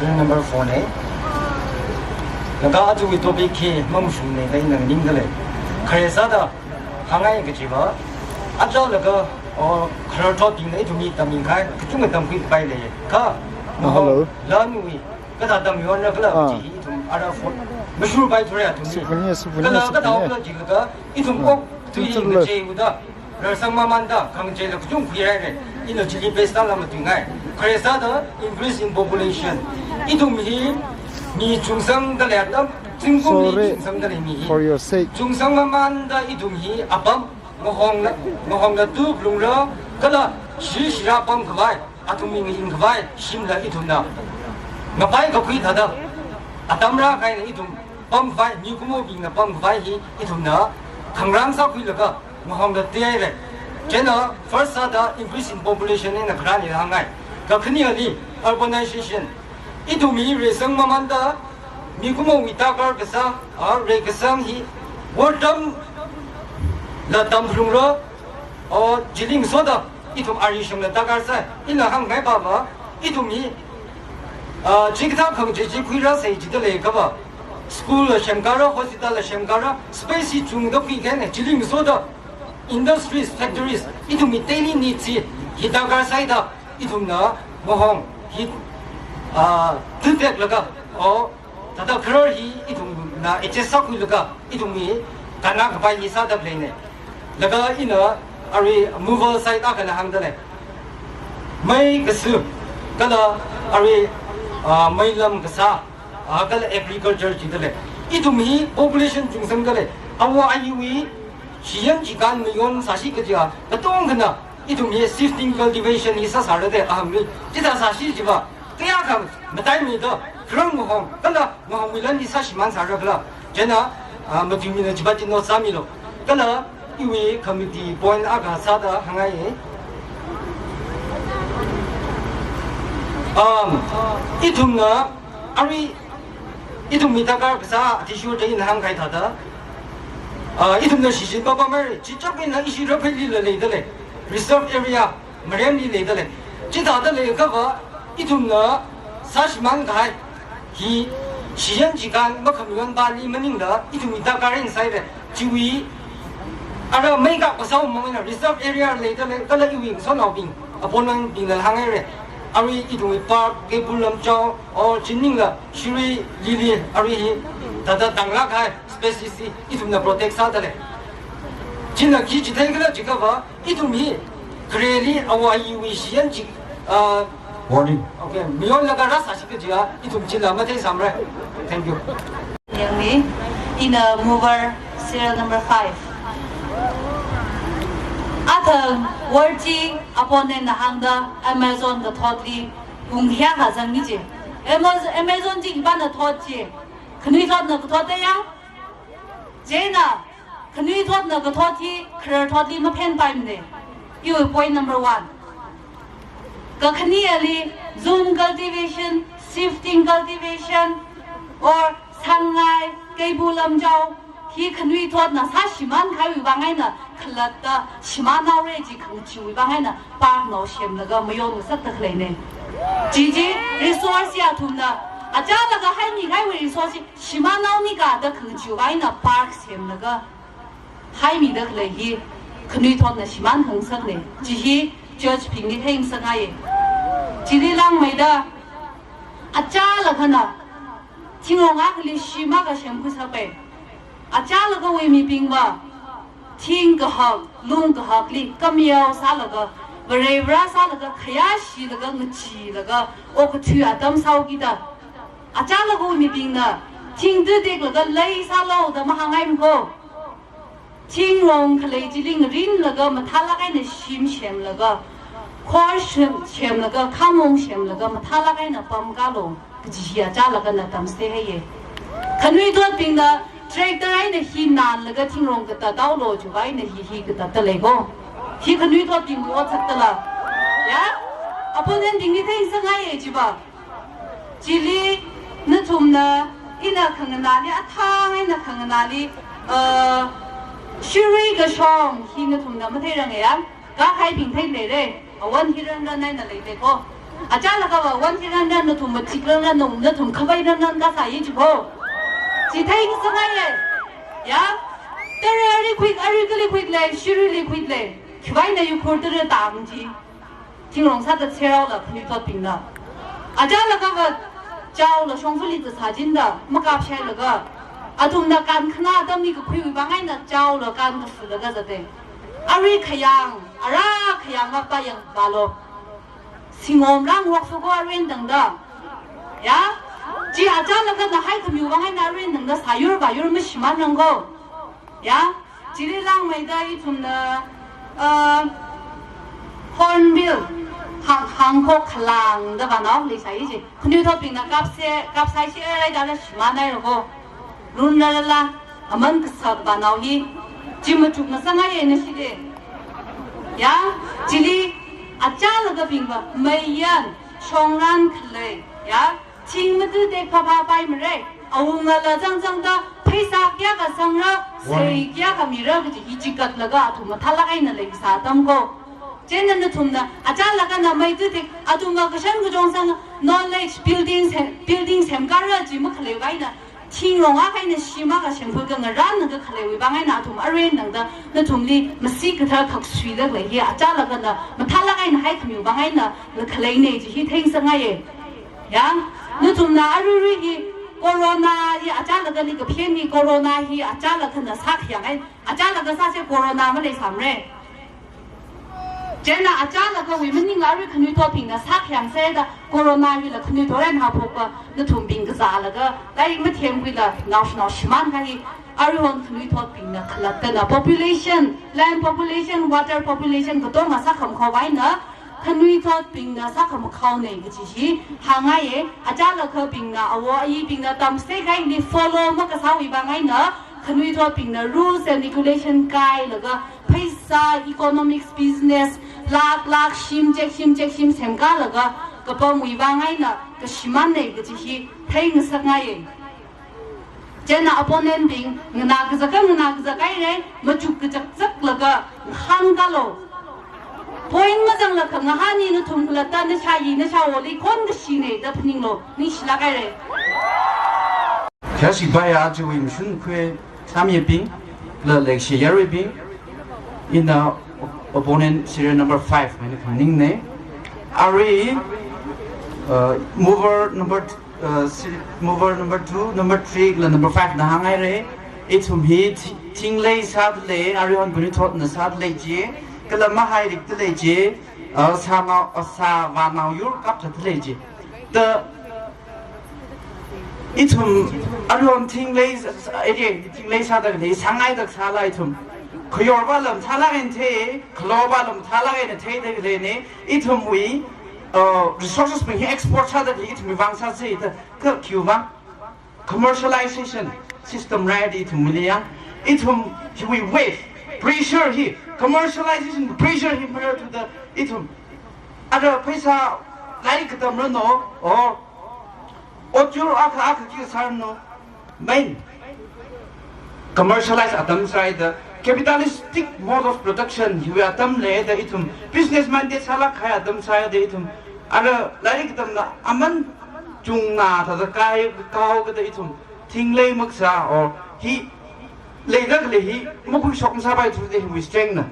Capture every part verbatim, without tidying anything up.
Number four ne. Laga aja topic hi mamashungne da ina ningdalei. Khare sāda hāngngai kajiva, aja laga, o, khararthotbingna ithumli tamkahai kachungkha tamkhuipai lei. Kha, ah, hello, lanwui kathā tamyonra kala, ah, kaji hi ithum ara four mashurpai thura ithumli. Supunya, supunya, kala supunya. Kathā kala jilaga ithum, ah, kok tui, supunya, ngacheiuda, rarsang mamanda, khangacheila kachungkha khuihaira. Ina chili base tangla matuingai. Khare sāda increase in population. Ithum hi mi chungsangdalei atam, zingkumli, sorry, chungsangdalei mi hi, for your sake, chungsang mamanda ithum hi apam, ngahongla, ngahongla tuklungra, kala shishira pamkhavai, athumwui ngayinkhavai shimla ithumna ngapai kakhui thāda atam rākahaina. Ithum pamkhavai, mikumobingna pamkhavai hi ithumna khangarān sākhuilaga ngahongda teihaira. Chieina first sāda increase in population eina kharāli hāngngai. Kakhaneli urbanization. Ithum hi reisang mamanda mikumowui darkar kasā, a, reikasang hi wortamla tamlungra, o, chili ngasoda ithum arishangla darkar sāi. Ina hāngngai pava, ithum hi, ah, chikathā khangachei chi khuirāsei jidalei kava, school la semkara, hospital la semkara, space hi chungda khuikahaina, chili ngasoda industries, factories, ithumwui daily needs hi, hi darkar sāhaida ithumna ngahong hi, ah, tuiteklaga, o, thāda kharar hi ithumna adjust sākhuilaga ithumwui kannā kapai hi sādaleina. Laga ina arui mover side akhana hāngdalei. Mei kasu, kala arui, ah, meilam kasā, ah, kala agriculture jidalei. Ithum hi population chungsangdalei. Awo ayuwui shiyan chikān mayon sāsi kajiva, katongkhana ithum hi shifting cultivation hi sāsāra da ahangli. Chithā sāsi jiva, kayākha mataimida, kharang ngahong, kala ngahongwui lan hi sāshimān sāra khala. Chieina, ah, matuimina chiva chi note sāmilu. Kala iwui committee point akha sāda hāngngai. Um, ithumna, arui, ithumwui darkar kasā athishurda ina hāngkahai thāda, ah, ithumna shichin papamhaira, chichap eina ishi Rapheilila leidalei, reserve area, Maremli leidalei. Chithāda leikha va, ithumna sāshimānkahai hi shiyan chikān makhamayon pali maningla ithumwui darkar eina sāhaira. Chiwui ara meikap kasā mamangna reserve area leidalei, kala iwui ngasotnaobing, opponent bingna hānghaira. Arui ithumwui park, Keibul Lamjao, o, chi maningla Shirui Lily, arui hi thāda tanglākkahai species hi ithumna protect sādalei. China khi chitheikhala jiakha va, ithum hi khareli awo ayuwui shiyan chi, ah, warning. Okay, mayonlaga rāsāsi kajiva, ithum chila matheisāmara. Thank you. Yangmi, ina mover serial number five. Athang worthy opponent na hāngda Amazon kathotli pung hiyākha zangmi ji. Amaz-, Amazon chi khipāna thot ji? Khanuithotna kathot da ya? Chieina, khanuithotna kathot hi khararthotli maphenpaimana. Iwui point number one. Kakhaneli, zone cultivation, shifting cultivation, or Sangai, Keibul Lamjao, hi khanuithotna sāshimānkahaiwui vang eina khalatta shimānhaora ji khangacheewui vang eina park nao semlaga mayon ngasakta khaleina. Chi chi resource ya athumna, achālaga haimikahaiwui resource hi shimānhaonika da khangacheewui vang eina park semlaga haimida khalei hi khanuithotna shimānkhangasakna. Chi hi church bingli theingasakngaiya. Chili langmeida achālakhana thingrong akhali shim akha semkhuisakpai. Achālakhawui mibingva thing kahak, lung kahakli kameo sālaga, Vare Vare sālaga, khayāshilaga, ngacheelaga, okathui atam sāhaokida. Achālakhawui mibingna thing tuiteklaga lei sālu da mahāngngaimana ko. Thingrong khalei chili ngarinlaga mathālāk eina shim semlaga, khor sem-, semlaga, khamong semlaga mathālāk eina pamkālu kaji hi achālakhana tamchithei haiya. Khanuithotbingna tractor eina hi nānlaga thingrong katat haolu chiwui vang eina hi hi katatta lei ko. Hi khanuithotbingwui ot saktala. Ya? Opponent bingli theingasakngaiya chiva. Chili nathumna, ina khanganāli, athang eina khanganāli, uh, Shirui kashong hi nathumna matheiranga ya, kahaibing theileira, awan hi ranran eina leilei ko. Achālakha va, one three hundred nathum mathik rang rang nung, nathum khavai rang rang kasā yi chiko. Chi theingasakngaiye. Ya? Tara ari khuik, ari kali khuik lei, shirui li khuik lei. Khiwuivang na yukhur tara tam chi. Thingrong sāda tserao la khanuithotbingna. Achālakha va, chao la shongfali ta sāchinda, makap shailaga. Athumna kan khana atamli kakhuiwui vang eina chao la kan kafulaga zate. Ari khayang, ara khayang mapayang vālo. Singom rang wak fuko aruin tangda. Ya? Chi achālakha na haikhamiwui vang eina aruin tangda sāyur vāyur mashimānrang ko. Ya? Chili langmeida ithumna, uh, Hornbill, hang, hangkhok khalang da vānao leisai chi. Khanuithotbingna kapse, kapsai shi arai da shimānai roko. Run rarala, aman kasak vānao hi. Chi machukngasakngaiye na shide. Ya, chili, achālakhawui vang va, meiyan, shongran khalei, ya, thing matu tek phapha pai mare, awungala zangzangda, pheisā kayākha sangra, sei kayākha mira kaji hi chikatlaga athum mathālak eina leisā atam ko. Chieina nathumna, achālakhana mei tu tek, athumna kashan kachong sang, knowledge building sem, building semkara chi makhalei vang eina, thingrong akha eina shim akha shimphut khangarān na kakhaleiwui vang eina athum aruin tangda nathumli masi kathar khak suida khalei hi achālakhana mathālak eina haikhamiwui vang eina la khaleine chi hi theingasakngaiye. Ya, nathumna aruirui hi corona hi achālakhali kaphen hi corona hi achālakhana sākhayang eina, achālakha sāse corona maleisāmare. Chieina achālakhawui maningla arui khanuithotbingna sākhayang sāda corona hila khanuithot eina haophokpa nathumbing kazālaga, lairik mathemwuila naoshinao shimānkahai, aruihon khanuithotbingna khalattana population, land population, water population katonga sākhamakhao vang eina, khanuithotbingna sākhamakhao ne kaji hi hāngngaiye, achālakhabingna, awo ayibingna tamse kaili follow makasāwui vang eina, khanuithotbingna rules and regulation kailaga, pheisā, economics, business, lak lak, shim chek, shim chek, shim semkalaga, kapamwui vang eina, kashimānne kaji hi theingasakngaiye. Chieina opponent bing, nganā kazaka, nganā kazak haire, machuk kazakzaklaga, ngahānkalo. Point mazanglakha ngahāni nathum khalatta, nashāyi, nashāwoli, khon kashine, da phaninglo, ningshilak haire. Kha sibai a chiwui mashun khuisāmibing, la leikashiyarwuibing, ina opponent serial number five, maina khaningne. Arui, uh, mover number, uh, seri-, mover number two, number three, la number five na hānghaire. Ithum hi thi-, thinglei sādalei, aruihon khanuithotna sādalei chi, kala mahai rikdalei chi, uh, sānao, uh, sāvānao yur kapthatdalei chi. Da, ithum, aruihon thinglei, area, thinglei sāda khalei, sāngaida sāla ithum. Khayor vāla mathālak eina thei, khalo vāla mathālak eina theida khaleine, ithumwui, uh, resources bing hi export sāda khalei, ithumwui vang sāsei da, kha khiwui vang. Commercialization system rāhaida ithumwuili yang, ithum hiwui wave, pressure hi, commercialization pressure hi mara thuda ithum. Ara pheisā lairik katamranu, or ot yur akha akha khi sāranu, main commercialize atam sāhaida, capitalistic mode of production hiwui atam leida ithum, business minded sālak kahai atam sāhaida ithum, ara lairik katamna aman chungna thāda kai, kahaokada ithum, thinglei makasā, or hi leida khalei hi, makhuishok masāpai thuda hiwui strength na.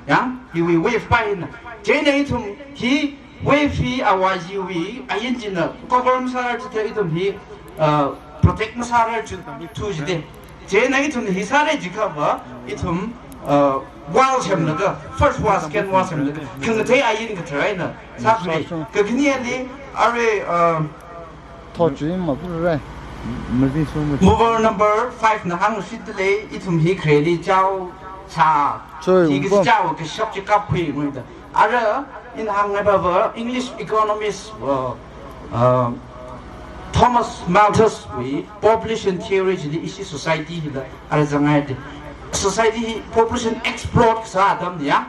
Ya, hiwui wave pai hina. Chieina ithum hi wave hi awa hiwui ain china cover masārar chithā ithum hi, uh, protect masārar chithu jide. Chieina ithum hi sāra jiakhava, ithum, uh, wall semlaga, first wall, second wall semlaga, khangathei ain kathar eina sākhui. Kakhaneli, arui, uh, Thotchui mapura. Mazi sum. Mover number five na hāngshitdalei, ithum hi khareli chao sā. Chui, hi kachi bom. Chao kashap chi kapkhuinguida. Ara ina hāngngaiva English economist, uh, uh, Thomas Malthus wui population theory chili ishi society hila ara zanghaide. Society hi population explode sā atamna ya.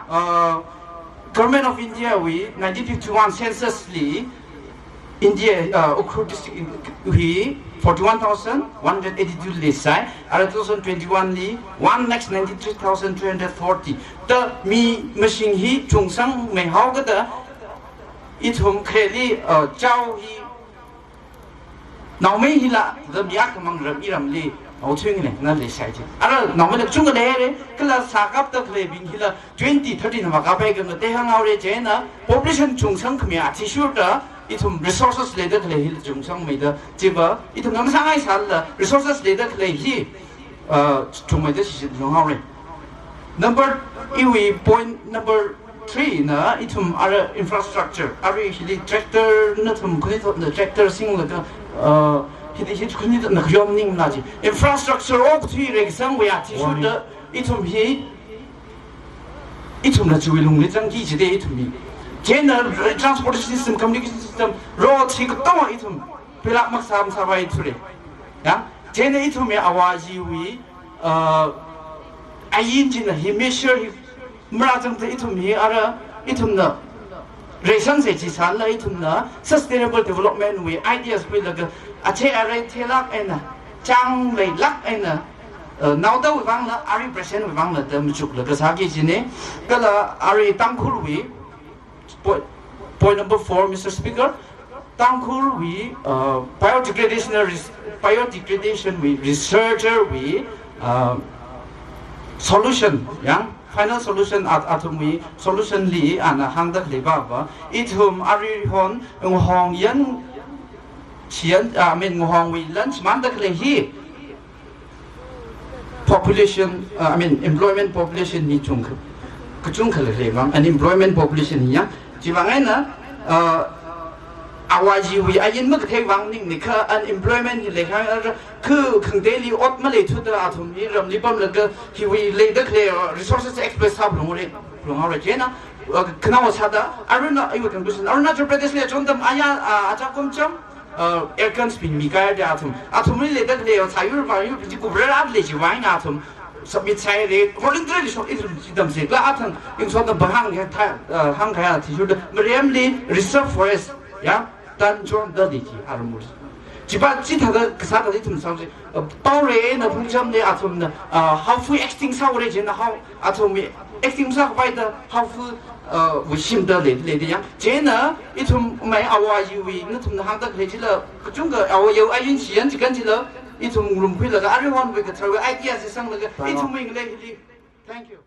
Uh, Government of India wui nineteen fifty-one census li India, uh, Ukhrul district hi forty-one thousand one hundred eighty-two leisai, ara two thousand twenty-one li one lakh ninety-three thousand three hundred forty. Da mi mashing hi chungsangmeihaokada Ithum khareli, uh, chao hi, naomei hila, da mi akhamang ram iramli, au thuing ne, na leisai chi. Ara, naomeila kachungkha leire, kala sākapta khaleibing hila, twenty, thirty na makap hai kang te hānghaore chieina, population chungsangkhami athishurda, ithum resources leida khalei hila chungsangmeida, chiva, ithum namsang ai sālala, resources leida khalei hi, uh, chungmeida shishi lunghaore. Number, iwui point number three na ithum ara infrastructure, ara hili tractor nathum khani thotna tractor singlaga, uh, hili hi khani thotna khayom ningla chi. Infrastructure okathui reisangwui athishurda ithum hi, ithumna chiwui lungli zangki jide ithum hi. Chieina transportation system, communication system, road hi katonga ithum pilak maksam savai thule. Ya, chieina ithum hi Awajiwui, uh, ain china hi measure hi marāzangda ithum hi ara ithumna reisangse chi sālala ithumna sustainable development wui ideas khuilaga achei arei theilāk eina, chāngleilāk eina, uh, naodawui vangla, ari present wui vangla da machuklaga sāki jine. Kala ari Tangkhulwui, point, point number four, Mister Speaker, Tangkhulwui, uh, biodegradation res-, biodegradation wui researcher wui, uh, solution, yang final solution at-, athumwui solution li ana hāngda khalei va va, ithum arihon ngahong yan, shiyan, I mean, ngahongwui lan shimānda khalei hi, population, uh, I mean, employment population hi chungkha, kachungkha leilei vang, unemployment population hi yang. Chiwui vang eina, uh, Awajiwui ain makathei vang ningnikha unemployment hi leikha, uh, kha khangateili ot maleithuda athum hi ramli pamlaga hiwui leida khalei, uh, resources exploit sāphalungra, lunghaora chieina, uh, khanaowa sāda, Aruna, iwui conclusion, Arunachal Pradesh li chontam aya, uh, acha kumcham, uh, airguns bing mikahai da athum. Athumli leida khalei, uh, sāyur vāyur bing chi kubrara lei chiwui vang eina athum submit sāhaire, voluntary li shok ithum chi tamse, kala athang, ingsot na bahang ya tha, uh, hāngkahai athishurda, Mariyamli reserve forest, ya, tan chonda lei chi, arumur. Chiva chithāda kasāda ithum sāse, uh, paore na phungchamli athumna, uh, haophun extinct sāhaore chieina hao, athumwui extinct sākhavai da haophun, uh, wui shimda lei, leida yang. Chieina ithum mai Awajiwui nathumna hāngda khalei chila, kachungkha Awajiwui ain shiyan chikan chila, ithum rumkhuilaga, arihonwui katharawui idea sāsanglaga, ithumwui ngalei hili. Thank you.